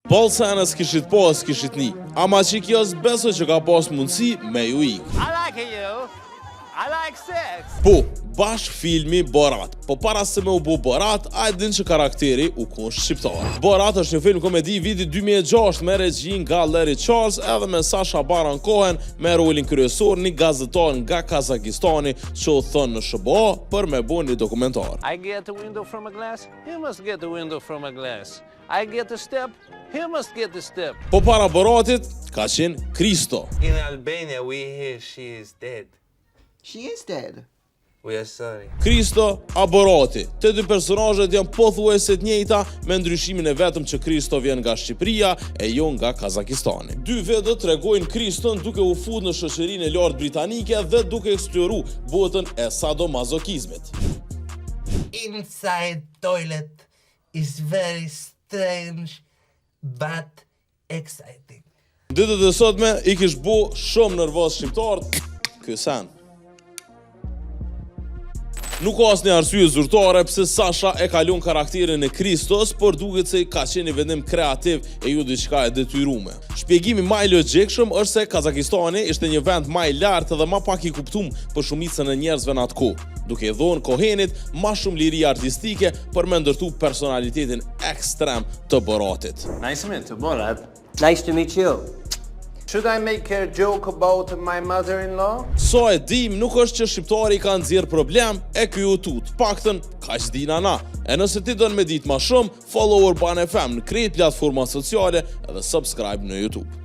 Boll sene s'kishit pa e s'kishit ni, ama që kjo s'besoj që ka pas mundësi me ju ik. I like you. I like sex. Po, bash filmi Borat. Po para se me u bo Borat, a e din që karakteri u kon shqiptar. Borat është një film komedi vitit 2006 me regji nga Larry Charles edhe me Sacha Baron Cohen me rolin kryesor një gazetar nga Kazakistani që u thon në SHBA për me bo një dokumentar. I get a window from a glass. He must get a window from a glass. I get a step. He must get a step. Po para Boratit ka qenë Kristo. In Albania, we hear she is dead. She is dead. We are sorry. Kristo a Borati. Të dy personazhet janë pothuajse të njëjta me ndryshimin e vetëm që Kristo vjen nga Shqipëria e jo nga Kazakistani. Dy video tregojnë Kriston duke u fut në shoqërinë e lartë britanike dhe duke eksploru botën e sadomazokizmit. Inside toilet is very strange but exciting. Ditët e sotme i kish bo shumë nervoz shqiptarët, ky sen. Nuk ka asnjë arsye zyrtare pse Sasha e ka lënë karakterin e Kristos, por duket se ka qenë një vendim kreativ e jo diçka e detyrume. Shpjegimi më i logjikshëm është se Kazakistani ishte një vend më i lartë dhe më pak i kuptuar për shumicën e njerëzve në atë kohë, duke i dhënë Cohenit më shumë liri artistike për me ndërtu personalitetin ekstrem të Boratit. Nice to meet you, Borat. Nice to meet you. Should I make a joke about my mother-in-law? Sa e dim, nuk është që shqiptari ka nxjerr problem e ky u tut. Paktën, kaq dina na. E nëse ti don me ditë ma shumë, follow Urban FM në krejt platforma sociale edhe subscribe në YouTube.